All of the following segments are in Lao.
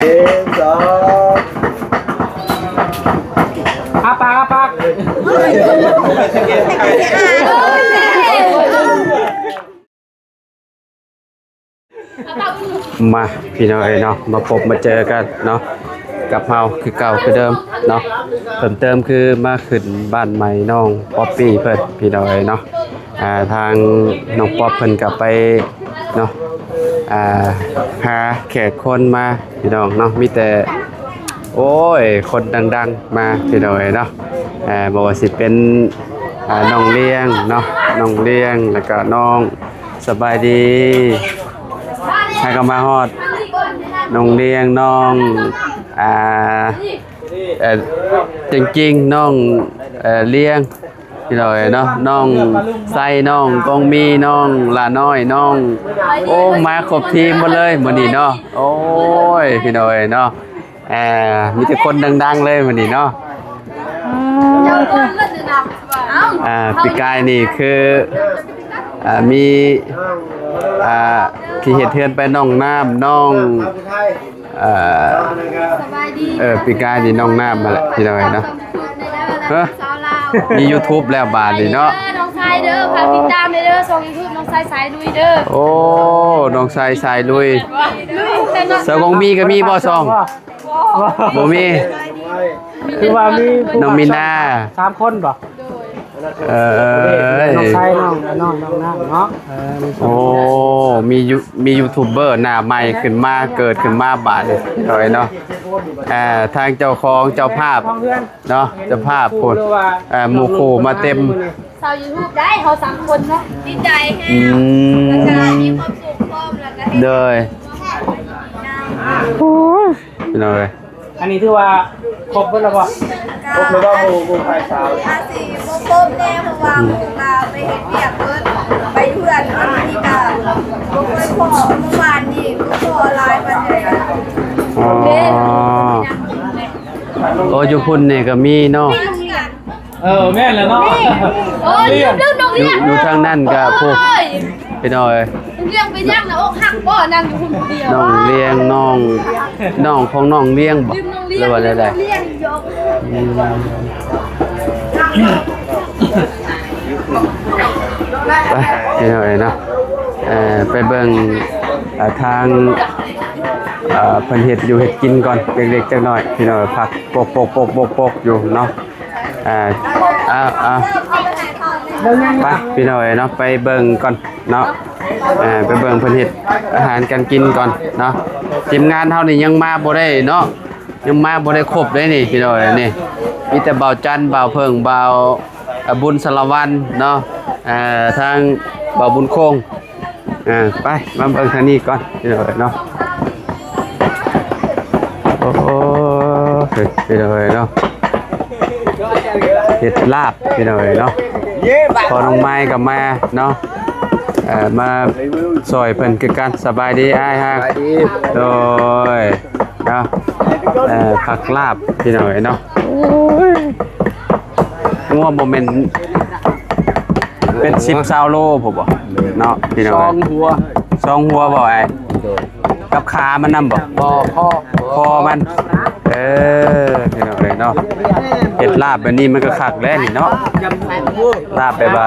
ໜຶ່ງ ສອງ ອ້າປາກ ອ້າປາກ. ມາ ພີ່ນ້ອງເອີຍເນາະ ມາພົບມາເຈີກັນເນາະ ກັບເຮົາຄືເກົ່າຄືເດີມເນາະ. ເພີ່ມເຕີມຄືມາຂຶ້ນບ້ານໃໝ່ນ້ອງປັອບປີ້ເພິ່ນ ພີ່ນ້ອງເອີຍເນາະ. ອ່າ ທາງນ້ອງປັອບເພິ່ນກໍໄປເນາະ ອ່າ ຫາແຂກຄົນມາ ພີ່ນ້ອງເນາະ ມີແຕ່ ໂອ້ຍ ຄົນດັງໆ ມາ ພີ່ນ້ອງເອີຍເນາະ. ເອີ ບໍ່ວ່າຊິເປັນ ອ່າ ນ້ອງລ້ຽງເນາະ ນ້ອງລ້ຽງ ແລ້ວກະນ້ອງສະບາຍດີ ຫາກະມາຮອດ ນ້ອງລ້ຽງ ນ້ອງ ອ່າ ເອີ ເຈັງຈິງ ນ້ອງ ເອີ ລ້ຽງ ພີ່ນ້ອງເອີຍເນາະ ນ້ອງໄຊ ນ້ອງກອງມີ ນ້ອງຫຼ້ານ້ອຍ ນ້ອງ ໂອ້ ມາຄົບທີມໝົດເລີຍມື້ນີ້ເນາະ. ໂອ້ຍ ພີ່ນ້ອງເອີຍເນາະ ເອີ ມີແຕ່ຄົນດັງໆ ເລີຍມື້ນີ້ເນາະ. ອ່າ ປີກາຍນີ້ຄື ອ່າ ມີ ອ່າ ທີ່ເຮັດເຮືອນໄປ ນ້ອງນ້ຳ ນ້ອງ ເອີ ສະບາຍດີ ເອີ ປີກາຍນີ້ນ້ອງນ້ຳຫັ້ນແຫຼະ ພີ່ນ້ອງເອີຍເນາະ. ເອີ ຊາວລາວ ມີຢູທູບແລ້ວບາດນີ້ເນາະ. ເອີ ນ້ອງຊາຍເດີ ຝາກຕິດຕາມເດີ ຊ່ອງຢູທູບນ້ອງຊາຍສາຍລຸຍເດີ. ໂອ້ ນ້ອງຊາຍສາຍລຸຍ ລຸຍແຕ່ນ້ອງ ສາວກອງມີກໍມີບໍ່ຊ່ອງ? ບໍ່ມີ ຄືວ່າມີຜູ້ ນ້ອງມີນາ ສາມຄົນບໍ່? ເອີ ນ້ອງຊາຍ ນ້ອງ ນ້ອງ ນ້ອງນ້ຳເນາະ. ເອີ ມີ ໂອ້ ມີຢູ ມີຢູທູບເບີໜ້າໃໝ່ຂຶ້ນມາ ເກີດຂຶ້ນມາບາດນີ້ເນາະ. ເອີ ທາງເຈົ້າຂອງເຈົ້າພາບເນາະ ເຈົ້າພາບພຸ້ນ ເອີ ໝູ່ຄູ່ມາເຕັມ ຊາວຢູທູບໄດ້ ເຮົາສາມຄົນເນາະ ດີໃຈແຮງ ອືມ ແລ້ວກະມີຄວາມສຸກພ້ອມ ແລ້ວກະເຮັດ ໂດຍ ໂອ້ຍ ພີ່ນ້ອງເອີຍ ອັນນີ້ຖືວ່າຄົບເບິດແລ້ວບໍ່? ຄົບແລ້ວບໍ່ ໝູ່ ໝູ່ຝ່າຍສາວ ອາດຊິບໍ່ຄົບແດ່ ເພາະວ່າໝູ່ກະໄປເຮັດວຽກເບິດ ໄປເຮືອນເພິ່ນນີ້ກະບໍ່ຄ່ອຍພໍ້ ມື້ວານນີ້ບໍ່ພໍ້ຫຼາຍປານໃດ. ອໍ ໂອ້ ຢູ່ພຸ້ນນີ້ກໍມີເນາະ. ເອີ ແມ່ນແລ້ວເນາະ. ໂອ້ຍ ລືມ ລືມນ້ອງລ້ຽງ ຢູ່ ຢູ່ທາງນັ້ນກໍຜູ້ ໂອ້ຍ ພີ່ນ້ອງເອີຍ ນ້ອງລ້ຽງໄປຍັງນະ ອົກຫັກບໍ່ ນັ່ງຢູ່ພຸ້ນຜູ້ດຽວ ນ້ອງລ້ຽງ ນ້ອງ ນ້ອງຂອງນ້ອງລ້ຽງບໍ່ ຫຼືວ່າແນວໃດ? ອືມ ໄປ ພີ່ນ້ອງເອີຍເນາະ ເອີ ໄປເບິ່ງ ເອີ ທາງ ເອີ ເພິ່ນເຮັດຢູ່ເຮັດກິນກ່ອນ ເລັກໆ ນ້ອຍໆ ພີ່ນ້ອງເອີຍ ຜັກປົກໆໆໆ ຢູ່ເນາະ. ອ່າ ເອົາ ເອົາ ໄປ ພີ່ນ້ອງເອີຍເນາະ ໄປເບິ່ງກ່ອນເນາະ ເອີ ໄປເບິ່ງເພິ່ນເຮັດອາຫານການກິນກ່ອນເນາະ. ທີມງານເຮົານີ້ຍັງມາບໍ່ໄດ້ເນາະ ຍັງມາບໍ່ໄດ້ຄົບເດ້ນີ້ ພີ່ນ້ອງເອີຍ ນີ້ ມີແຕ່ບ່າວຈັນ ບ່າວເຜິ້ງ ບ່າວ ອາ ບຸນສາລະວັນເນາະ ເອີ ທາງບ່າວບຸນຄົງ. ອ່າ ໄປ ມາເບິ່ງທາງນີ້ກ່ອນ ພີ່ນ້ອງເອີຍເນາະ. ໂອ້ ເອີ ພີ່ນ້ອງເອີຍເນາະ ເຮັດລາບ ພີ່ນ້ອງເອີຍເນາະ. ພໍ່ນ້ອງໄມ້ກໍມາເນາະ ເອີ ມາຊ່ອຍເພິ່ນຄືກັນ. ສະບາຍດີອ້າຍຮັກ. ສະບາຍດີ. ໂດຍ ເນາະ ເອີ ຜັກລາບ ພີ່ນ້ອງເອີຍເນາະ. ໂອ້ຍ ງົວບໍ່ແມ່ນເປັນສິບຊາວໂລພຸ້ນບໍ່ເນາະ ພີ່ນ້ອງເອີຍ. ສອງຫົວ ສອງຫົວບໍ່ອ້າຍ? ໂດຍ ກັບຂາມັນນຳບໍ່? ບໍ່ ຄໍ ຄໍມັນ. ເອີ ພີ່ນ້ອງເອີຍເນາະ ເຮັດລາບແບບນີ້ມັນກໍຄັກແລ້ວນີ້ເນາະ ລາບແບບວ່າ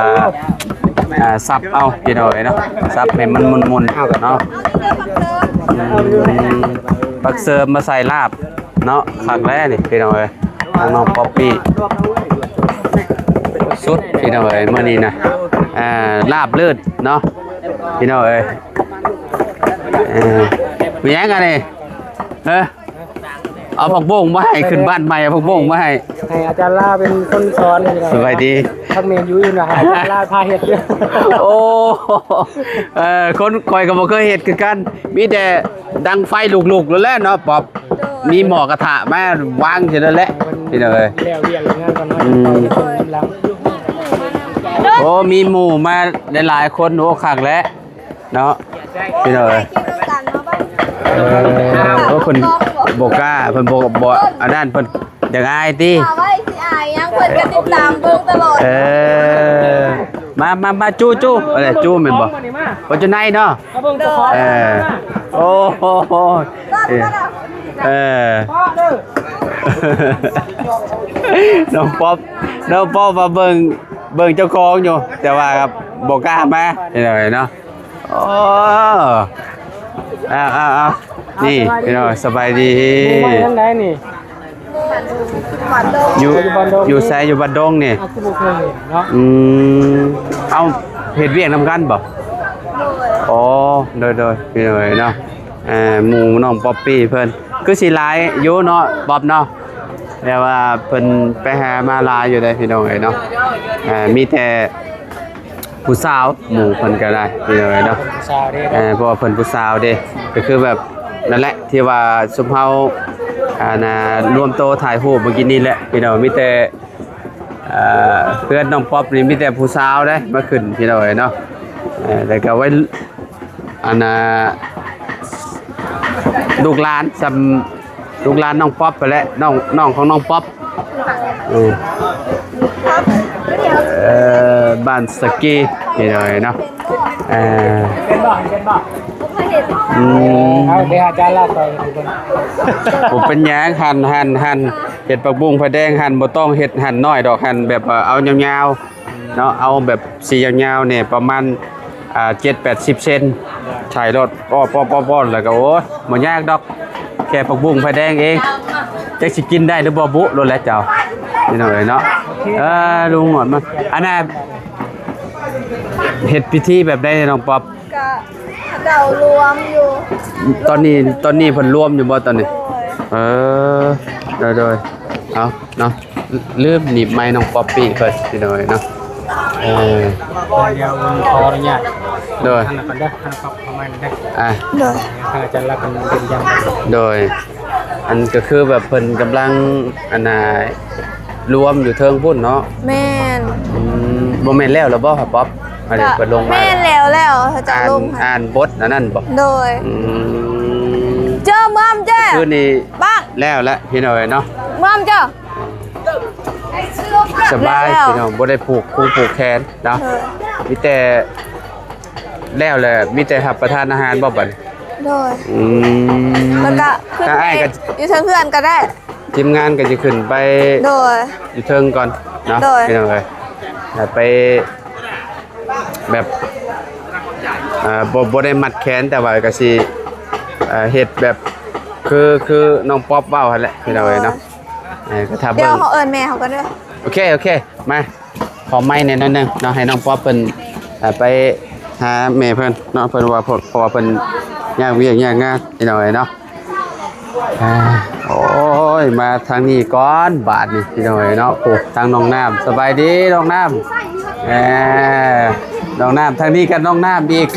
ອ່າ ສັບເອົາ ພີ່ນ້ອງເອີຍເນາະ ສັບໃຫ້ມັນມົນໆເນາະ. ອືມ ຜັກເສີມມາໃສ່ລາບ ເນາະ ຄັກແລ້ວນີ້ ພີ່ນ້ອງເອີຍ ທາງນ້ອງປັອບປີ້ ສຸດ ພີ່ນ້ອງເອີຍ ມື້ນີ້ນະ ອ່າ ລາບເລີດເນາະ ພີ່ນ້ອງເອີຍ. ເອີ ມີຫຍັງອັນນີ້? ເອີ ເອົາຜັກບົ້ງມາໃຫ້ ຂຶ້ນບ້ານໃໝ່ເອົາຜັກບົ້ງມາໃຫ້ ໃຫ້ອາຈານລາເປັນຄົນສອນ. ສະບາຍດີ ພັກແມ່ນຢູ່ຢູ່ນະ ໃຫ້ອາຈານລາພາເຮັດ. ໂອ້ ເອີ ຄົນຂ້ອຍກໍບໍ່ເຄີຍເຮັດຄືກັນ ມີແຕ່ດັງໄຟລຸກໆ ນັ້ນແຫຼະເນາະປັອບ. ໂດຍ ມີໝໍ້ກະທະມາວາງຊິນັ້ນແຫຼະ ພີ່ນ້ອງເອີຍ ແລ້ວວຽກແລ້ວງານກ່ອນເນາະ. ອືມ ໂອ້ ມີໝູ່ມາຫຼາຍໆຄົນ ໂອ້ ຄັກແຫຼະເນາະ ພີ່ນ້ອງເອີຍ. ເອີ ໂອ້ ເພິ່ນບໍ່ກ້າ ເພິ່ນບໍ່ ບໍ່ ອັນນັ້ນ ເພິ່ນຢາກອາຍຕິ. ອາຍຫຍັງ ເພິ່ນກໍຕິດຕາມເບິ່ງຕະຫຼອດ. ເອີ ມາ ມາ ມາ ຈູ້ ຈູ້ ເອີ ຈູ້ແມ່ນບໍ່? ບໍ່ຈູ້ໃນເນາະ. ເອີ ໂອ້ໂຫ ເອີ ມາ ມາ ມາ. ເອີ ນ້ອງປັອບ ນ້ອງປັອບມາເບິ່ງ ເບິ່ງເຈົ້າຂອງຢູ່ ແຕ່ວ່າບໍ່ກ້າມາ ເຫັນເນາະ. ໂອ້ ເອົາໆໆ ນີ້ພີ່ນ້ອງ ສະບາຍດີ. ມາທາງໃດນີ້? ຢູ່ ຢູ່ໃສ? ຢູ່ບ້ານດົງນີ້? ເອົາ ຄືບໍ່ເຄີຍເຫັນເນາະ. ອືມ ເອົາ ເຮັດວຽກນຳກັນບໍ່? ໂດຍ ອໍ ໂດຍໆ ພີ່ນ້ອງເອີຍເນາະ. ເອີ ໝູ່ນ້ອງປັອບປີ້ເພິ່ນ ຄືຊິຫຼາຍຢູ່ເນາະ ປັອບເນາະ ແຕ່ວ່າເພິ່ນໄປຫາມາຫຼາຍຢູ່ເດ້ ພີ່ນ້ອງເອີຍເນາະ. ເອີ ມີແຕ່ ຜູ້ສາວໝູ່ເພິ່ນກໍໄດ້ ພີ່ນ້ອງເອີຍເນາະ. ຜູ້ສາວເດ້ ເອີ ເພາະວ່າເພິ່ນຜູ້ສາວເດ້ ກໍຄືແບບນັ້ນແຫຼະ ທີ່ວ່າຊຸມເຮົາ ອັນນ່າ ລວມໂຕຖ່າຍຮູບເມື່ອກີ້ນີ້ແຫຼະ ພີ່ນ້ອງ. ມີແຕ່ ເອີ ເພື່ອນນ້ອງປັອບນີ້ມີແຕ່ຜູ້ສາວເດ້ມາຂຶ້ນ ພີ່ນ້ອງເອີຍເນາະ. ເອີ ແລ້ວກໍໄວ້ ອັນນ່າ ລູກຫຼານສ່ຳ ລູກຫຼານນ້ອງປັອບຫັ້ນແຫຼະ ນ້ອງ ນ້ອງຂອງນ້ອງປັອບ. ເອີ ເອີ ບ້ານສະກີ ພີ່ນ້ອງເອີຍເນາະ. ເອີ ເປັນບໍ່? ເປັນບໍ່? ອືມ ເອົາ ໄປຫາຈານລາວຕໍ່. ບໍ່ເປັນຫຍັງ ຫັ້ນ ຫັ້ນ ຫັ້ນ ເຮັດຜັກບຸ້ງໄຟແດງ ຫັ້ນ ບໍ່ຕ້ອງເຮັດ ຫັ້ນນ້ອຍດອກ ຫັ້ນແບບວ່າເອົາຍາວໆ ເນາະ ເອົາແບບສີຍາວໆນີ້ປະມານ ອ່າ ເຈັດແປດສິບເຊັນ ໃສ່ໂລດ ປ້ອນໆໆ ແລ້ວກໍ ໂອ້ຍ ບໍ່ຍາກດອກ ແຄ່ຜັກບຸ້ງໄຟແດງເອງ. ຈັກຊິກິນໄດ້ຫຼືບໍ່ບຸ ໂລດແຫຼະເຈົ້າ ພີ່ນ້ອງເອີຍເນາະ. ເອີ ລຸງຫນວດມາ ອັນນ່າ ເຮັດພິທີແບບໃດນ້ອງປັອບ? ກະເຂົາເຈົ້າລວມຢູ່ ຕອນນີ້ ຕອນນີ້ເພິ່ນລວມຢູ່ບໍ່ຕອນນີ້? ໂດຍ ເອີ ໂດຍໆ ເອົາ ເນາະ ລືມໜີບໄມນ້ອງປັອບປີ້ເພິ່ນ ພີ່ນ້ອງເອີຍເນາະ. ເອີ ດຽວຂໍອະນຸຍາດ ໂດຍ ທ່ານນະ ກ່ອນເດີ ທ່ານນະ ເຂົ້າມາເດີ ອ່າ ໂດຍ ທ່ານອາຈານລະເພິ່ນຢືນຢັນ ໂດຍ ອັນກໍຄືແບບເພິ່ນກຳລັງ ອັນນ່າ ລວມຢູ່ເທິງພຸ້ນເນາະ. ແມ່ນ ອືມ ບໍ່ແມ່ນແລ້ວລະບໍ່ ປ໋ອບ? ອັນນີ້ເພິ່ນລົງມາ ແມ່ນແລ້ວ ແລ້ວ ເຂົາເຈົ້າລົງ ອ່ານບົດອັນນັ້ນບໍ່? ໂດຍ ອືມ ເຈີເມືອງເຈີ ຄືນີ້ ບັກ ແລ້ວແຫຼະ ພີ່ນ້ອງເອີຍເນາະ ເມືອງເຈີ. ສະບາຍ ແລ້ວ ພີ່ນ້ອງ ບໍ່ໄດ້ຜູກຄົງຜູກແຂນເນາະ ເອີ ມີແຕ່ ແລ້ວແຫຼະ ມີແຕ່ຮັບປະທານອາຫານບໍ່ບັດນີ້? ໂດຍ ອືມ ແລ້ວກະຂຶ້ນໄປ ອ້າຍກໍ ຢູ່ເທິງເຮືອນກໍໄດ້ ທີມງານກໍຈະຂຶ້ນໄປ ໂດຍ ຢູ່ເທິງກ່ອນເນາະ ໂດຍ ພີ່ນ້ອງເອີຍ ແລ້ວໄປ ແບບ ເອີ ບໍ່ ບໍ່ໄດ້ມັດແຂນ ແຕ່ວ່າກໍຊິ ເອີ ເຮັດແບບ ຄື ຄືນ້ອງປັອບເວົ້າຫັ້ນແຫຼະ ພີ່ນ້ອງເອີຍເນາະ. ເອີ ກໍຖ້າເບິ່ງ ດຽວເຮົາເອີ້ນແມ່ເຮົາກ່ອນເດີ ໂອເຄ ໂອເຄ ມາ ຂໍໄມແດ່ໜ້ອຍໜຶ່ງເນາະ ໃຫ້ນ້ອງປັອບເພິ່ນ ເອີ ໄປຫາແມ່ເພິ່ນເນາະ ເພິ່ນວ່າ ເພາະ ເພາະວ່າເພິ່ນຍາກວຽກຍາກງານ ພີ່ນ້ອງເອີຍເນາະ. ອ່າ ໂອ້ຍ ມາທາງນີ້ກ່ອນບາດນີ້ ພີ່ນ້ອງເອີຍເນາະ. ໂອ້ ທາງນ້ອງນ້ຳ ສະບາຍດີນ້ອງນ້ຳ ເອີ ນ້ອງນ້ຳ ທາງນີ້ກໍນ້ອງນ້ຳອີກ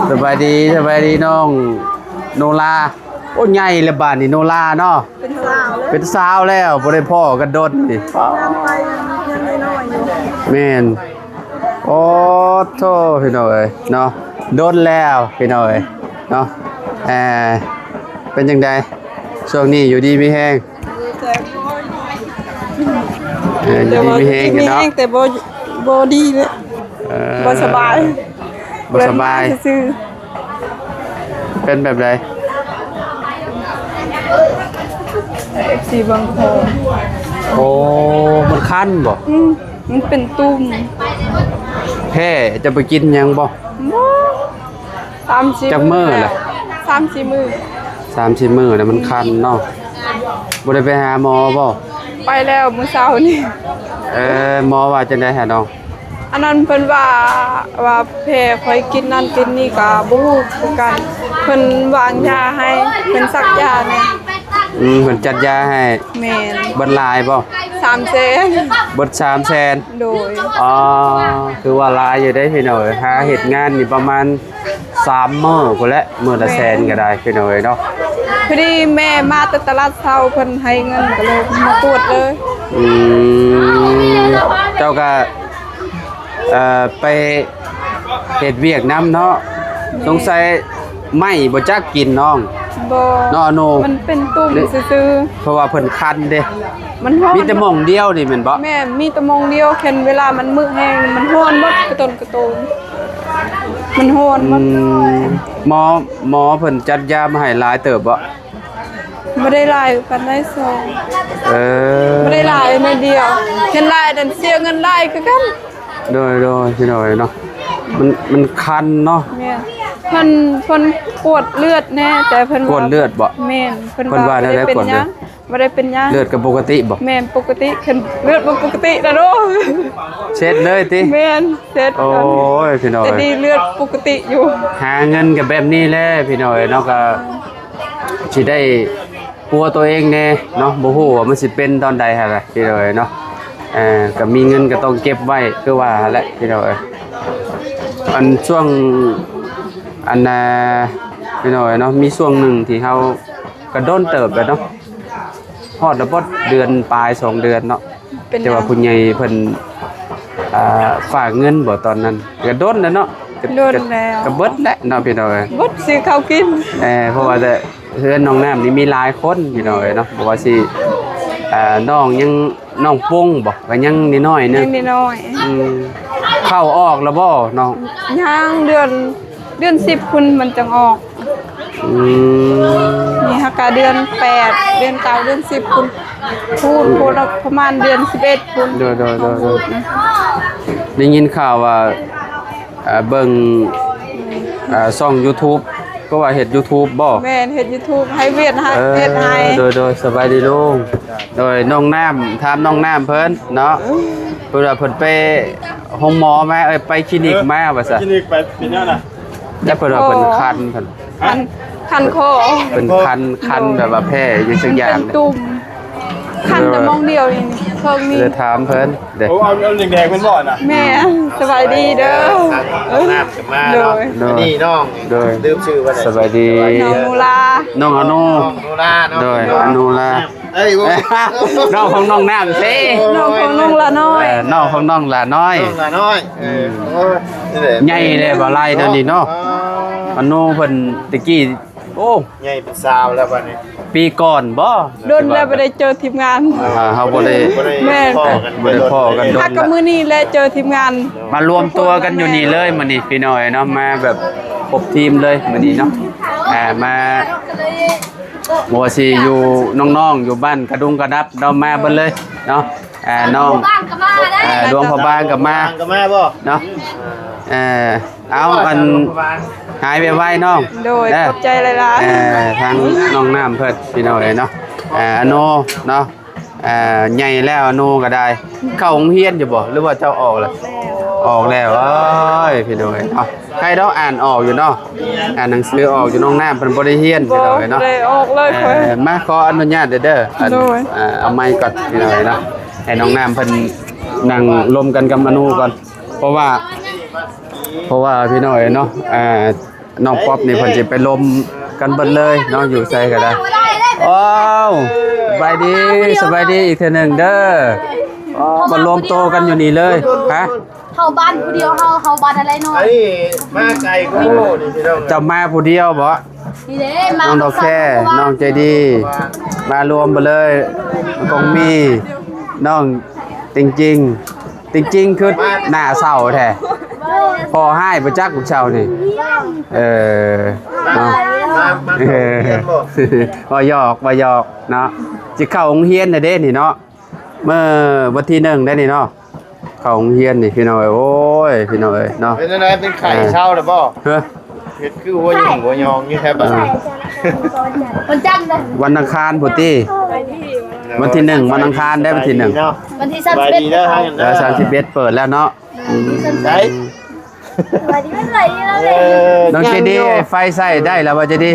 ສະບາຍດີ ສະບາຍດີນ້ອງໂນລາ. ໂອ້ ໃຫຍ່ແລ້ວບາດນີ້ໂນລາເນາະ ເປັນສາວແລ້ວ ເປັນສາວແລ້ວ ບໍ່ໄດ້ພໍ້ກັນດົນນີ້ ແມ່ນ. ໂອ້ໂທ້ ພີ່ນ້ອງເອີຍເນາະ ດົນແລ້ວພີ່ນ້ອງເອີຍເນາະ. ເອີ ເປັນຈັ່ງໃດຊ່ວງນີ້ ຢູ່ດີມີແຮງ? ເອີ ຢູ່ດີມີແຮງຢູ່ເນາະ ແຕ່ບໍ່ ບໍ່ດີເລີຍ ເອີ ບໍ່ສະບາຍ ບໍ່ສະບາຍ ເປັນແບບໃດ? ເອັຟຊີ ເບິ່ງໂຄ. ໂອ້ ມັນຄັນບໍ່? ອືມ ມັນເປັນຕຸ່ມ. ແພ້ ຈະໄປກິນຫຍັງບໍ່? ບໍ່ ສາມສີ່ ຈັກມື້ແລ້ວ? ສາມສີ່ມື້ ສາມສີ່ມື້ແລ້ວ ມັນຄັນເນາະ. ບໍ່ໄດ້ໄປຫາໝໍບໍ່? ໄປແລ້ວມື້ເຊົ້ານີ້. ເອີ ໝໍວ່າຈັ່ງໃດຫານ້ອງ? ອັນນັ້ນເພິ່ນວ່າ ວ່າແພ້ຂ້ອຍກິນນັ້ນກິນນີ້ກໍບໍ່ຮູ້ຄືກັນ ເພິ່ນວາງຢາໃຫ້ ເພິ່ນສັກຢາແດ່. ອືມ ເພິ່ນຈັດຢາໃຫ້. ແມ່ນ. ເບິດຫຼາຍບໍ່? ສາມແສນ. ເບິດສາມແສນ. ໂດຍ. ອໍ ຄືວ່າຫຼາຍຢູ່ເດ້ພີ່ນ້ອງເອີຍ ຫາເຮັດງານນີ້ປະມານສາມມື້ພຸ້ນແຫຼະ ມື້ລະແສນກໍໄດ້ພີ່ນ້ອງເອີຍເນາະ. ພໍດີແມ່ມາແຕ່ຕະຫຼາດເຊົ້າ ເພິ່ນໃຫ້ເງິນກໍເລີຍມາກວດເລີຍ. ອືມ ເຈົ້າກໍ ເອີ ໄປເຮັດວຽກນຳເນາະ. ແມ່ນ. ສົງໄສໄມ້ບໍ່ຈັກກິນນ້ອງ. ບໍ່. ເນາະ ອະໂນ ມັນເປັນຕຸ່ມຊື່ໆ ເພາະວ່າເພິ່ນຄັນເດ້. ມັນຮ້ອນ. ມີແຕ່ໝ່ອງດຽວນີ້ແມ່ນບໍ່? ແມ່ນ ມີແຕ່ໝ່ອງດຽວ ຄັນເວລາມັນມື້ແຮງມັນຮ້ອນໝົດ ກະຕົນກະໂຕນ ມັນຮ້ອນໝົດ. ອືມ ໝໍ ໝໍເພິ່ນຈັດຢາມາໃຫ້ຫຼາຍເຕີບບໍ່? ບໍ່ໄດ້ຫຼາຍປານໃດ ສອງ ເອີ ບໍ່ໄດ້ຫຼາຍໜ້ອຍດຽວ ຄັນຫຼາຍນັ້ນເສຍເງິນຫຼາຍຄືກັນ. ໂດຍ ໂດຍ ພີ່ນ້ອງເອີຍເນາະ ມັນ ມັນຄັນເນາະ. ແມ່ນ ເພິ່ນ ເພິ່ນກວດເລືອດແດ່ ແຕ່ເພິ່ນ ກວດເລືອດບໍ່? ແມ່ນ ເພິ່ນ ເພິ່ນວ່າ ວ່າແນວໃດ ບໍ່ໄດ້ເປັນຫຍັງ ກວດເລືອດ ບໍ່ໄດ້ເປັນຫຍັງ. ເລືອດກໍປົກກະຕິບໍ່? ແມ່ນ ປົກກະຕິ ຄັນເລືອດບໍ່ປົກກະຕິນະ ໂອ້ ເຊັດເລີຍຕິ? ແມ່ນ ເຊັດ. ໂອ້ຍ ພີ່ນ້ອງເອີຍ ແຕ່ດີເລືອດປົກກະຕິຢູ່. ຫາເງິນກໍແບບນີ້ແຫຼະ ພີ່ນ້ອງເອີຍເນາະ ກໍຊິໄດ້ປົວຕົວເອງແດ່ເນາະ ບໍ່ຮູ້ວ່າມັນຊິເປັນຕອນໃດຫັ້ນແຫຼະ ພີ່ນ້ອງເອີຍເນາະ. ເອີ ກໍມີເງິນກໍຕ້ອງເກັບໄວ້ ຄືວ່າຫັ້ນແຫຼະ ພີ່ນ້ອງເອີຍ. ອັນຊ່ວງ ອັນນ່າ ພີ່ນ້ອງເອີຍເນາະ ມີຊ່ວງໜຶ່ງທີ່ເຮົາ ກໍດົນເຕີບແລ້ວເນາະ ຮອດລະບໍ່ ເດືອນປາຍ ສອງເດືອນເນາະ ເປັນຫຍັງ? ແຕ່ວ່າຜູ້ໃຫຍ່ເພິ່ນ ອ່າ ຝາກເງິນບໍ່ຕອນນັ້ນ? ກໍດົນແລ້ວເນາະ ກໍ ດົນແລ້ວ ກໍເບິດແຫຼະເນາະ ພີ່ນ້ອງເອີຍ ເບິດຊື້ເຂົ້າກິນ. ເອີ ເພາະວ່າແຕ່ເຮືອນນ້ອງນ້ຳນີ້ມີຫຼາຍຄົນ ພີ່ນ້ອງເອີຍເນາະ ບໍ່ວ່າຊິ ອ່າ ນ້ອງຍັງ ນ້ອງປົງບໍ່? ກໍຍັງນ້ອຍໆ ໜຶ່ງ ຍັງນ້ອຍໆ. ອືມ ເຂົ້າອອກແລ້ວບໍ່ນ້ອງ? ຍັງ ເດືອນ ເດືອນສິບພຸ້ນມັນຈັ່ງອອກ. ອືມ ນີ້ຫາກະເດືອນແປດ ເດືອນເກົ້າ ເດືອນສິບພຸ້ນ ພຸ້ນ ອືມ ພຸ້ນ ປະມານເດືອນສິບເອັດພຸ້ນ. ໂດຍ ໂດຍ ໂດຍ ໂດຍ ໄດ້ຍິນຂ່າວວ່າ ເອີ ເບິ່ງ ເອີ ຊ່ອງຢູທູບ ກໍວ່າເຮັດຢູທູບບໍ່? ແມ່ນ ເຮັດຢູທູບ ໃຫ້ວຽດໃຫ້ ເອີ ເຮັດໃຫ້. ໂດຍ ໂດຍ ສະບາຍດີລຸງ. ໂດຍ ນ້ອງນ້ຳ ຖາມນ້ອງນ້ຳເພິ່ນເນາະ ເອີ ເພິ່ນວ່າເພິ່ນໄປໂຮງໝໍມາ ເອີ ໄປຄລີນິກມາວ່າຊັ້ນ. ຄລີນິກໄປເປັນຫຍັງນະ? ແລ້ວເພິ່ນວ່າເພິ່ນຄັນ ເພິ່ນ ຄັນ ຄັນຄໍ ເພິ່ນຄັນ ຄັນແບບວ່າແພ້ຫຍັງສັກຢ່າງ ເປັນຕຸ່ມ ຄັນແຕ່ໝ່ອງດຽວນີ້ ເພິ່ນນີ້ ເລີຍຖາມເພິ່ນເດ້. ໂອ້ ເອົາ ເອົາແດງໆ ເພິ່ນບໍ່ນະ? ແມ່ນ ສະບາຍດີເດີ ນ້ຳກັນມາເນາະ. ໂດຍ ອັນນີ້ນ້ອງ ໂດຍ ລືມຊື່ວ່າ ສະບາຍດີ ນ້ອງນູລາ ນ້ອງອານູ ນ້ອງນູລາເນາະ. ໂດຍ ອານູລາ ເອີຍ ນ້ອງຂອງນ້ອງນ້ຳເດ້ ນ້ອງຂອງນ້ອງຫຼ້ານ້ອຍ. ເອີ ນ້ອງຂອງນ້ອງຫຼ້ານ້ອຍ ນ້ອງຫຼ້ານ້ອຍ. ເອີ ອືມ ໂອ້ຍ ນີ້ແຫຼະ ໃຫຍ່ແລ້ວບໍ່ໄລ່ແນວນີ້ເນາະ. ອໍ ອານູເພິ່ນແຕ່ກີ້ ໂອ້ ໃຫຍ່ເປັນສາວແລ້ວບັດນີ້. ປີກ່ອນບໍ່? ດົນແລ້ວບໍ່ໄດ້ເຈີທີມງານ. ອ່າ ເຮົາບໍ່ໄດ້ ບໍ່ໄດ້ ແມ່ນ ພໍ້ກັນ ບໍ່ໄດ້ພໍ້ກັນດົນ ຫາກະມື້ນີ້ແຫຼະເຈີທີມງານ ມາລວມຕົວກັນຢູ່ນີ້ເລີຍມື້ນີ້ ພີ່ນ້ອງເນາະ ມາແບບຄົບທີມເລີຍມື້ນີ້ເນາະ. ອ່າ ມາ ບໍ່ວ່າຊິຢູ່ນ້ອງໆ ຢູ່ບ້ານກະດຸງກະດັບ ເຮົາມາເບິດເລີຍເນາະ. ອ່າ ນ້ອງ ຫຼວງພະບາງກໍມາ ອ່າ ຫຼວງພະບາງກໍມາ ຫຼວງພະບາງກໍມາບໍ່ ເນາະ. ອ່າ ເອົາ ອັນ ຫາຍໄວໆ ນ້ອງ. ໂດຍ ເດີ ຂອບໃຈຫຼາຍໆ. ເອີ ທາງນ້ອງນ້ຳເພິ່ນ ພີ່ນ້ອງເອີຍເນາະ. ອ່າ ອາໂນເນາະ ອ່າ ໃຫຍ່ແລ້ວ ອາໂນກໍໄດ້ ເຂົ້າໂຮງຮຽນຢູ່ບໍ່ ຫຼືວ່າເຈົ້າອອກແລ້ວ? ອອກແລ້ວ ເອີຍ ພີ່ນ້ອງເອີຍເນາະ. ໃຜດອກອ່ານອອກຢູ່ເນາະ ອ່ານໜັງສືອອກຢູ່. ນ້ອງນ້ຳເພິ່ນບໍ່ໄດ້ຮຽນ ພີ່ນ້ອງເອີຍເນາະ. ບໍ່ໄດ້ອອກເລີຍ. ເອີ ມາ ຂໍອະນຸຍາດເດີ ເດີ ອັນ ໂດຍ ອ່າ ເອົາໄມກ່ອນ ພີ່ນ້ອງເອີຍເນາະ. ໃຫ້ນ້ອງນ້ຳເພິ່ນນັ່ງລົມກັນກັບອາໂນກ່ອນ ເພາະວ່າ ເພາະວ່າ ພີ່ນ້ອງເອີຍເນາະ ອ່າ ນ້ອງປັອບນີ້ເພິ່ນຊິໄປລົມກັນເບິດເລີຍເນາະ ຢູ່ໃສກໍໄດ້. ອ້າວ ສະບາຍດີ ສະບາຍດີອີກເທື່ອໜຶ່ງເດີ. ໂອ້ ມາລວມໂຕກັນຢູ່ນີ້ເລີຍ. ຮະ ເຮົາບ້ານຜູ້ດຽວ ເຮົາ ເຮົາບ້ານອາໄລນ້ອຍ. ອັນນີ້ມາໄກກວ່າໝູ່ນີ້ ພີ່ນ້ອງ. ເຈົ້າມາຜູ້ດຽວບໍ່? ນີ້ເດ້ ມາ ນ້ອງດອກແຄ ນ້ອງໃຈດີ ມາລວມໄປເລີຍ. ກອງມີ ນ້ອງຕິງຈິງ ຕິງຈິງຄືໜ້າເສົ້າແທ້ ພໍຮ້າຍບໍ່ຈັກລູກເຊົ້ານີ້. ເອີ ເນາະ ເອີ ວ່າຫຍອກ ວ່າຫຍອກເນາະ. ຊິເຂົ້າໂຮງຮຽນແລ້ວເດ້ນີ້ເນາະ ມື້ວັນທີໜຶ່ງໄດ້ນີ້ເນາະ. ເຂົ້າໂຮງຮຽນນີ້ພີ່ນ້ອງເອີຍ ໂອ້ຍ ພີ່ນ້ອງເອີຍເນາະ. ເປັນຈັ່ງໃດ ເປັນໄຂ້ເຊົາແລ້ວບໍ່? ຮະ ເຮັດຄືຫົວຫຍຸ້ງຫົວຍອງຢູ່ແທ້ບາດນີ້. ວັນຈັນເດີ ວັນອັງຄານພຸ້ນຕິ. ວັນທີໜຶ່ງ ວັນອັງຄານເດ້ ວັນທີໜຶ່ງເນາະ. ວັນທີສາມສິບເອັດ ສະບາຍດີເດີ ທາງນັ້ນເດີ ສາມສິບເອັດເປີດແລ້ວເນາະ. ອືມ ໄດ້ ນ້ອງໃຈດີ ໄຟໃຊ້ໄດ້ແລ້ວບໍ່ໃຈດີ?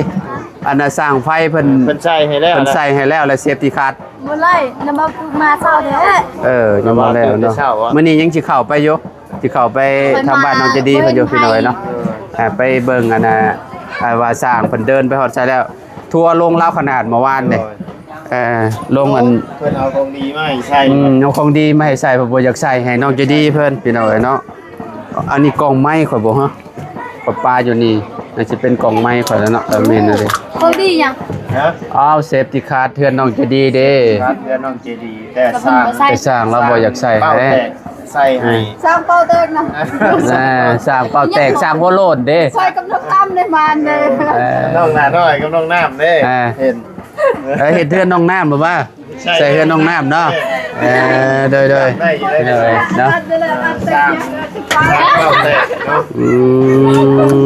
ອັນນ່າ ຊ່າງໄຟເພິ່ນ ເພິ່ນໃສ່ໃຫ້ແລ້ວ ເພິ່ນໃສ່ໃຫ້ແລ້ວ ແລ້ວເຊຟຕີຄາດ ບໍ່ໄດ້ນຳ ມາເຊົ້າແທ້. ເອີ ຍັງບໍ່ແລ້ວເນາະ. ມື້ນີ້ຍັງຊິເຂົ້າໄປຢູ່ ຊິເຂົ້າໄປທາງບ້ານນ້ອງໃຈດີເພິ່ນຢູ່ ພີ່ນ້ອງເອີຍເນາະ. ອ່າ ໄປເບິ່ງອັນນ່າ ອ່າ ວ່າຊ່າງເພິ່ນເດີນໄປຮອດໃສແລ້ວ. ທົວລົງລາວຂະໜາດເມື່ອວານນີ້. ເອີ ລົງອັນ ເພິ່ນເອົາຂອງດີມາໃຫ້ໃສ່. ອືມ ເອົາຂອງດີມາໃຫ້ໃສ່ ເພິ່ນບໍ່ຢາກໃສ່ໃຫ້ນ້ອງໃຈດີເພິ່ນ ພີ່ນ້ອງເອີຍເນາະ. ອັນນີ້ກ້ອງໄມ້ຂ້ອຍບໍ່ຮະ ຂ້ອຍປາຢູ່ນີ້ ໜ້າຊິເປັນກ້ອງໄມ້ຂ້ອຍແລ້ວເນາະ. ເອີ ແມ່ນເລີຍ ຂອງດີຫຍັງ? ຮະ ອ້າວ ເຊຟຕີຄາດເຮືອນນ້ອງໃຈດີເດ້. ຄາດເຮືອນນ້ອງໃຈດີ ແຕ່ຊ່າງ ແຕ່ຊ່າງລາວບໍ່ຢາກໃສ່ໃຫ້ ເປົ່າແຕກໃສ່ໃຫ້. ຊ່າງເປົ່າແຕກນະ ອ່າ ຊ່າງເປົ່າແຕກ ຊ່າງຫົວໂລ້ນເດ້ ຊ່ອຍກັບນ້ອງຕຳໄດ້ມານເດ້. ເອີ ນ້ອງຫຼ້ານ້ອຍກັບນ້ອງນ້ຳເດ້. ອ່າ ເຫັນ ເອີ ເຮັດເຮືອນໜອງນ້ຳບໍ່ວ່າ ໃສ່ເຮືອນໜອງນ້ຳເນາະ ເອີ ໂດຍໆ ໄດ້ຢູ່ ເນາະ ສ້າງ ສ້າງເປົ້າແຕກເນາະ ອື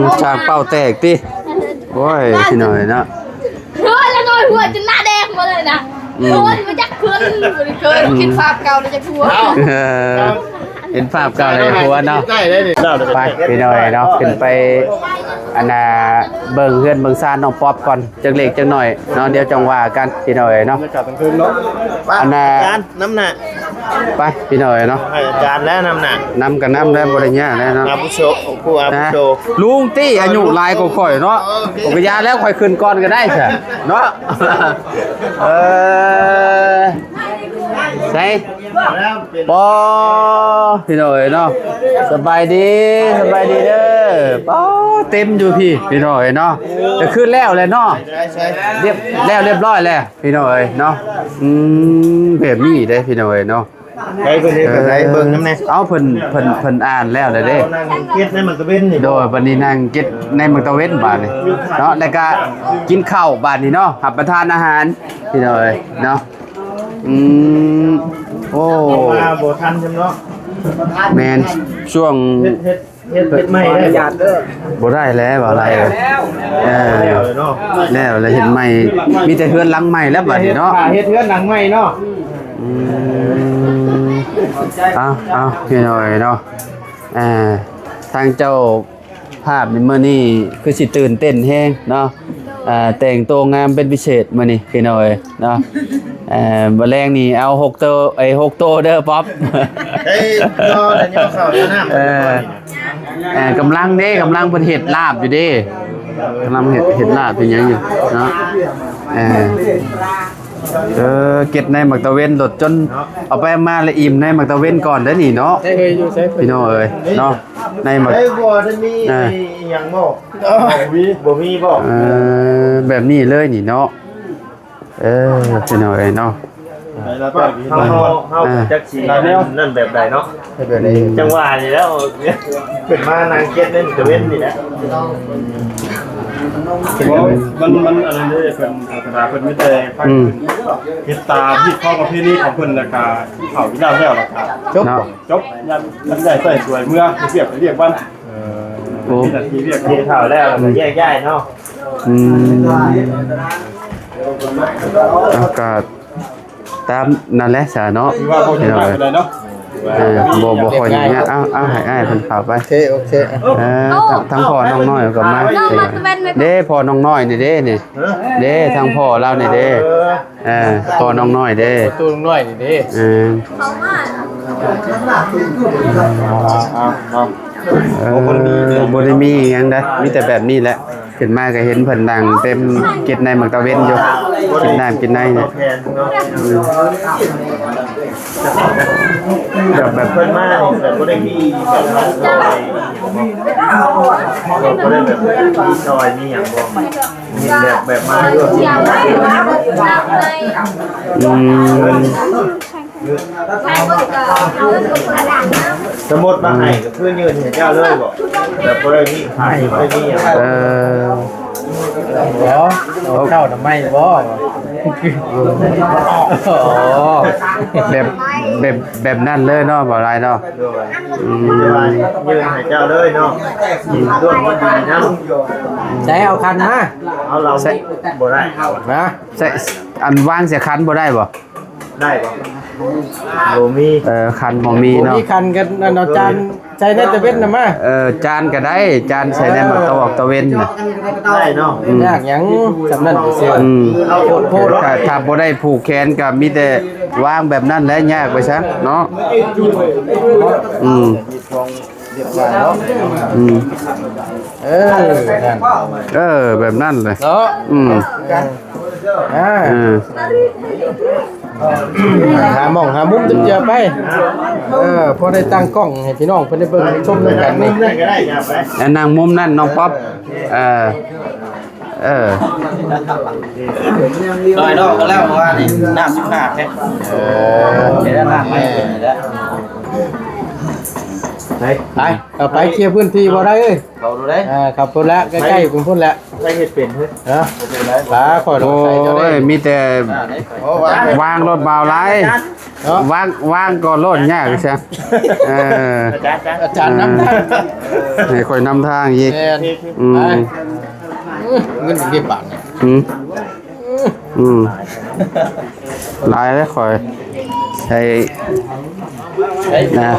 ມ ສ້າງເປົ້າແຕກຕິ ໂອ້ຍ ພີ່ນ້ອງເອີຍເນາະ ເຮືອນລະນ້ອຍຫົວຈົນໜ້າແດງໝົດເລີຍນະ ອືມ ໂອ້ຍ ມາຈັກເຮືອນ ບໍ່ໄດ້ເຄີຍຄິດພາບເກົ່າແລ້ວຈັກຫົວ ເອີ ເຫັນພາບເກົ່າແລ້ວຢາກຫົວເນາະ ໄດ້ ໄດ້ນີ້ ໄປ ພີ່ນ້ອງເອີຍເນາະ ຂຶ້ນໄປ ອັນນ່າ ເບິ່ງເຮືອນເບິ່ງຊານນ້ອງປັອບກ່ອນ ຈັກເລັກຈັກໜ້ອຍເນາະ ດຽວຈັ່ງວ່າກັນ ພີ່ນ້ອງເອີຍເນາະ ບັນຍາກາດກາງຄືນເນາະ ອັນນ່າ ອາຈານນຳໜ້າ ໄປ ພີ່ນ້ອງເອີຍເນາະ ໃຫ້ອາຈານແລ້ວນຳໜ້າ ນຳກໍນຳແລ້ວ ບໍ່ໄດ້ຍາກແລ້ວເນາະ ອາວຸໂສ ຜູ້ອາວຸໂສ ລຸງຕິ ອາຍຸຫຼາຍກວ່າຂ້ອຍເນາະ ເອີ ໂອເຄ ກໍຢ່າແລ້ວ ຂ້ອຍຂຶ້ນກ່ອນກໍໄດ້ຊະເນາະ ເອີ ໃສ ປໍ ພີ່ນ້ອງເອີຍເນາະ ສະບາຍດີ ສະບາຍດີເດີ ປໍ ເຕັມຢູ່ພີ້ ພີ່ນ້ອງເອີຍເນາະ ກໍຄືແລ້ວແຫຼະເນາະ ລຽບ ແລ້ວລຽບຮ້ອຍແລ້ວ ພີ່ນ້ອງເອີຍເນາະ ອືມ ແບບນີ້ເດ້ ພີ່ນ້ອງເອີຍເນາະ ໃຫ້ເພິ່ນເຮັດແບບໃດ ເອີ ເບິ່ງນຳແດ່ ເອົາ ເພິ່ນ ເພິ່ນ ເພິ່ນອ່ານແລ້ວແຫຼະເດ້ ນັ່ງເຮັດໃນໝາກຕາເວັນນີ້ ໂດຍ ບັດນີ້ນັ່ງເຮັດໃນໝາກຕາເວັນບາດນີ້ເນາະ ແລ້ວກະກິນເຂົ້າບາດນີ້ເນາະ ຮັບປະທານອາຫານ ພີ່ນ້ອງເອີຍເນາະ ອືມ ໂອ້ ເພາະວ່າບໍ່ທັນຊັ້ນເນາະ ແມ່ນ ຊ່ວງ ເຮັດ ເຮັດ ເຮັດ ເຮັດໃໝ່ໄດ້ບໍ່ ບໍ່ໄດ້ແລ້ວ ບໍ່ໄດ້ແລ້ວ ເອີ ແລ້ວເນາະ ແລ້ວ ແລ້ວເຮັດໃໝ່ ມີແຕ່ເຮືອນຫຼັງໃໝ່ແລ້ວບັດນີ້ເນາະ ເຮັດເຮືອນຫຼັງໃໝ່ເນາະ ອືມ ເອົາ ເອົາ ພີ່ນ້ອງເອີຍເນາະ ອ່າ ທາງເຈົ້າ ພາບນີ້ ມື້ນີ້ຄືຊິຕື່ນເຕັ້ນແຮງເນາະ ອ່າ ແຕ່ງໂຕງາມເປັນພິເສດມື້ນີ້ ພີ່ນ້ອງເອີຍເນາະ ເອີ ມື້ແລງນີ້ເອົາຫົກໂຕ ເອີຍ ຫົກໂຕເດີ ປັອບ ເອີ ເອີ ກຳລັງເດ້ ກຳລັງເພິ່ນເຮັດລາບຢູ່ເດ້ ກຳລັງເຮັດ ເຮັດລາບເຮັດຫຍັງຢູ່ເນາະ ເອີ ເອີ ເກັບໃນໝາກຕາເວັນໂລດ ຈົນເອົາໄປເອົາມາລະອີ່ມໃນໝາກຕາເວັນກ່ອນເດ້ນີ້ເນາະ ໃສ່ເອີຍ ຢູ່ໃສ່ ພີ່ນ້ອງເອີຍເນາະ ໃນໝາກ ໃສ່ບໍ່ໄດ້ມີ ອ່າ ອີ່ຫຍັງບໍ່ ບໍ່ມີ ບໍ່ມີບໍ່ ເອີ ແບບນີ້ເລີຍນີ້ເນາະ ເອີ ພີ່ນ້ອງເອີຍເນາະ ເຮົາ ເຮົາ ເຮົາ ອ່າ ຈັກຊິນັ້ນແບບໃດເນາະ ແບບນີ້ ຈັ່ງຫວະນີ້ແລ້ວ ຂຶ້ນມານັ່ງເກັບໃນຕາເວັນນີ້ແຫຼະ ບໍ່ ມັນ ມັນອັນນັ້ນເດ້ ເພິ່ນ ສາສະໜາເພິ່ນມີແຕ່ພາ ອືມ ເຮັດຕາມຮີດຄອງປະເພນີຂອງເພິ່ນ ແລ້ວກະກິນເຂົ້າກິນນ້ຳແລ້ວ ແລ້ວກະ ຈົບ ເນາະ ຈົບ ຍາມ ຍາມໄດ້ໃຊ້ສວຍເມືອ ເຮັດວຽກໄປວຽກມັນ ເອີ ໂອ້ ມີໜ້າທີ່ວຽກ ກິນເຂົ້າແລ້ວ ແລ້ວກະແຍກຍ້າຍເນາະ ອືມ ອາກາດ ຕາມນັ້ນແຫຼະຊະເນາະ ຖືວ່າບໍ່ເຫັນຫຼາຍປານໃດເນາະ ເອີ ບໍ່ ບໍ່ຄ່ອຍຍາກ ເອົາ ເອົາ ໃຫ້ອ້າຍເພິ່ນເຂົ້າໄປ ໂອເຄ ໂອເຄ ເອີ ທາງ ທາງພໍ່ນ້ອງນ້ອຍກໍມາ ນ້ອງມາຕາເວັນ ເດ້ ພໍ່ນ້ອງນ້ອຍນີ້ເດ້ນີ້ ເດ້ ທາງພໍ່ລາວນີ້ເດ້ ເອີ ພໍ່ນ້ອງນ້ອຍເດ້ ປະຕູນ້ອງນ້ອຍນີ້ເດ້ ເອີ ເອີ ບໍ່ໄດ້ມີຫຍັງໃດ ມີແຕ່ແບບນີ້ແຫຼະ ຂຶ້ນມາກໍເຫັນເພິ່ນນັ່ງເຕັມກິນໃນໝາກຕາເວັນຢູ່ ກິນນ້ຳກິນໃນນີ້ ອືມ ແບບ ແບບເພິ່ນມານີ້ແບບບໍ່ໄດ້ມີແບບວ່າຊ່ອຍ ບໍ່ໄດ້ແບບມີຊ່ອຍມີຫຍັງບໍ່ ມີແບບ ແບບມາເພື່ອ ອືມ ສະໝຸດມາໃຫ້ກໍຄືຍື່ນໃຫ້ເຈົ້າເລີຍບໍ? ແບບບໍ່ໄດ້ມີຂາຍ ບໍ່ໄດ້ມີຫຍັງ. ເອີ ບໍ່ ເອົາເຂົ້ານຳໄມ້ບໍ? ອໍ ແບບ ແບບ ແບບນັ້ນເລີຍເນາະ ບໍ່ຫຼາຍເນາະ. ໂດຍ ອືມ ແຕ່ວ່າຍື່ນໃຫ້ເຈົ້າເລີຍເນາະ. ອືມ ດວງມັນດີນຳ. ໃສ່ເອົາຂັນມາ. ເອົາເຫຼົ້າ ໃສ່ ບໍ່ໄດ້ ນະ. ໃສ່ ອັນວາງໃສ່ຂັນບໍ່ໄດ້ບໍ່? ໄດ້ບໍ່? ບໍ່ມີ. ເອີ ຂັນບໍ່ມີເນາະ. ບໍ່ມີຂັນກັນ ອັນເອົາຈານໃສ່ໃນຕາເວັນນະມາ. ເອີ ຈານກໍໄດ້ ຈານໃສ່ໃນໝາກຕາອອກຕາເວັນນະ. ໄດ້ເນາະ. ອືມ ຍາກຫຍັງ ສ່ຳນັ້ນເຊື່ອ. ອືມ ໂພດ ຖ້າ ຖ້າບໍ່ໄດ້ຜູກແຂນກໍມີແຕ່ວາງແບບນັ້ນແຫຼະ ຍາກໄປຊະເນາະ. ອືມ ຮຽບຮ້ອຍເນາະ. ອືມ ເອີ ນັ້ນ ເອີ ແບບນັ້ນເລີຍເນາະ. ອືມ ອ່າ ເອີ ຫາໝ່ອງຫາມຸມເຈີໄປ. ເອີ ພໍໄດ້ຕັ້ງກ້ອງໃຫ້ພີ່ນ້ອງເພິ່ນໄດ້ເບິ່ງໄດ້ຊົມນຳກັນນີ້. ແລ້ວນັ່ງມຸມນັ້ນນ້ອງປັອບ. ເອີ ເອີ ຊອຍນ້ອງກໍແລ້ວ ເພາະວ່ານີ້ນ້ຳຊິຂາດເດ້. ເອີ ເຮັດນ້ຳໃໝ່ແລ້ວ. ເ ໄປ ໄປ ເອົາໄປເຄຍພື້ນທີ່ບໍ່ໄດ້ເອີຍ ເຂົ້າດູໄດ້ ເອີ ເຂົ້າພຸ້ນແຫຼະ ໃກ້ໆພຸ້ນແຫຼະ ໃຜເຮັດເປັນເຮີ້ຍ ເອີ ເປັນໄດ ປາ ຂ້ອຍລອງໃສ່ເຈົ້າໄດ້ ໂອ້ຍ ມີແຕ່ ໂອ້ ວາງ ວາງໂລດບ່າວຫຼາຍ ເນາະ ວາງ ວາງກ່ອນໂລດຍາກຊະ ເອີ ອາຈານ ອາຈານນຳທາງ ໃຫ້ຂ້ອຍນຳທາງອີກ ແມ່ນ ອືມ ໄປ ເງິນເກັບບາດນີ້ ອືມ ອືມ ຫຼາຍເດ້ຂ້ອຍ ໃສ່ ນະ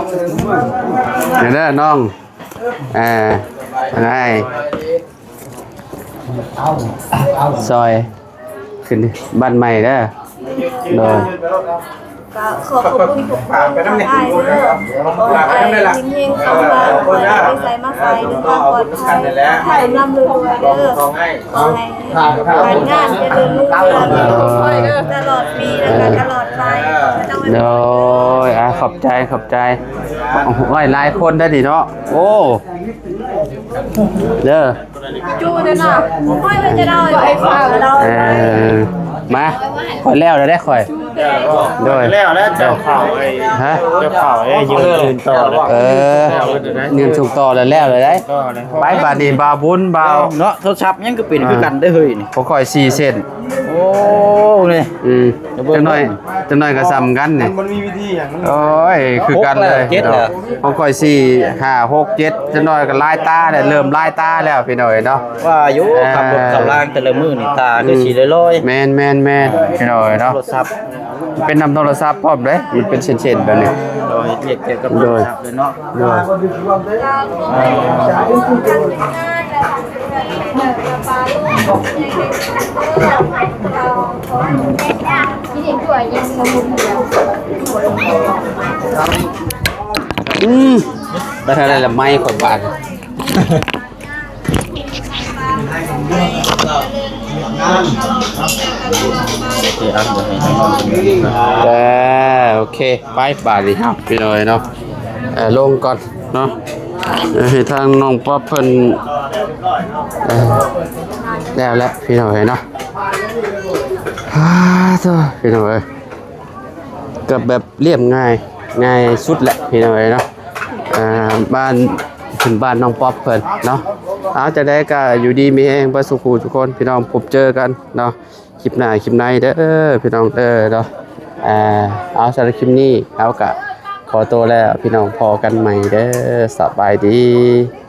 ເດີນ້ອງ ອ່າ ໃຫ້ ຊອຍ ຂຶ້ນບ້ານໃໝ່ເດີ ໂດຍ ກໍຂໍຂອບຄຸນຂອບຄຸນທາງອ້າຍເດີ ຂໍໃຫ້ເຮັງໆ ປັງໆ ຂໍໃຫ້ໄປໃສມາໃສເດີນທາງປອດໄພ ໃຫ້ລ່ຳລວຍເດີ ຂໍໃຫ້ການງານຈະເລີນຮຸ່ງເຮືອງຕະຫຼອດປີ ແລ້ວກໍຕະຫຼອດໄປ ໂດຍ ອ່າ ຂອບໃຈ ຂອບໃຈ ໂອ້ຍ ຫຼາຍຄົນໄດ໋ນີ້ເນາະ ໂອ້ ເດີ ຈູ້ເດີນະ ຂ້ອຍເພິ່ນຈະເລົ່າໃຫ້ຟັງ ເອີ ມາ ຂ້ອຍແລ້ວແລ້ວເດ້ຂ້ອຍ ໂດຍ ແລ້ວແລ້ວ ເຈົ້າເຂົ້າໄອ້ ຮະ ເຈົ້າເຂົ້າໄອ້ ຢືນ ຢືນຕໍ່ແລ້ວ ເອີ ຢືນສົ່ງຕໍ່ແລ້ວ ແລ້ວເລີຍໄດ໋ ຕໍ່ເລີຍ ໄປບາດນີ້ ບ່າວບຸນ ບ່າວ ເນາະ ໂທລະສັບຍັງກໍເປັນຄືກັນເດ້ເຮີ້ຍນີ້ ຂອງຂ້ອຍສີ່ເສັ້ນ ໂອ້ ນີ້ ອືມ ຈັກໜ້ອຍ ຈັກໜ້ອຍກໍສ່ຳກັນນີ້ ມັນມີວິທີຫຍັງ ໂອ້ຍ ຄືກັນເລີຍ ຫົກແລ້ວ ເຈັດແລ້ວ ຂອງຂ້ອຍສີ່ ຫ້າ ຫົກ ເຈັດ ຈັກໜ້ອຍກໍລາຍຕາແລ້ວ ເລີ່ມລາຍຕາແລ້ວພີ່ນ້ອງເອີຍເນາະ ວ່າຢູ່ ອ່າ ຂັບລົດຂັບລາງແຕ່ລະມື້ນີ້ ຕາຄືຊິລອຍໆ ແມ່ນໆໆ ພີ່ນ້ອງເອີຍເນາະ ໂທລະສັບ ເປັນນຳໂທລະສັບພ້ອມເດ້ ມັນເປັນເສັ້ນໆແບບນີ້ ໂດຍ ເຮັດວຽກກ່ຽວກັບໂທລະສັບເລີຍເນາະ ໂດຍ ໂດຍ ອືມ ໄປທາງໃດລະໄມ້ຂ້ອຍບາດ ເອີ ໂອເຄ ໄປບາດນີ້ເຮົາ ພີ່ນ້ອງເອີຍເນາະ ເອີ ລົງກ່ອນເນາະ ເອີ ໃຫ້ທາງນ້ອງປັອບເພິ່ນ ເອີ ແລ້ວແຫຼະ ພີ່ນ້ອງເອີຍເນາະ ອາ ໂທ້ ພີ່ນ້ອງເອີຍ ກໍແບບລຽບງ່າຍ ງ່າຍສຸດແຫຼະພີ່ນ້ອງເອີຍເນາະ ອ່າ ບ້ານ ເປັນບ້ານນ້ອງປັອບເພິ່ນເນາະ ເອົາ ຈັ່ງໃດກໍຢູ່ດີມີແຮງເບິດສູ່ຜູ້ສູ່ຄົນ ພີ່ນ້ອງ ພົບເຈີກັນເນາະ ຄລິບໜ້າຄລິບໃນເດີ ພີ່ນ້ອງເດີເນາະ ອ່າ ເອົາ ສຳລັບຄລິບນີ້ເຮົາກໍຂໍໂຕແລ້ວ ພີ່ນ້ອງ ພໍ້ກັນໃໝ່ເດີ ສະບາຍດີ.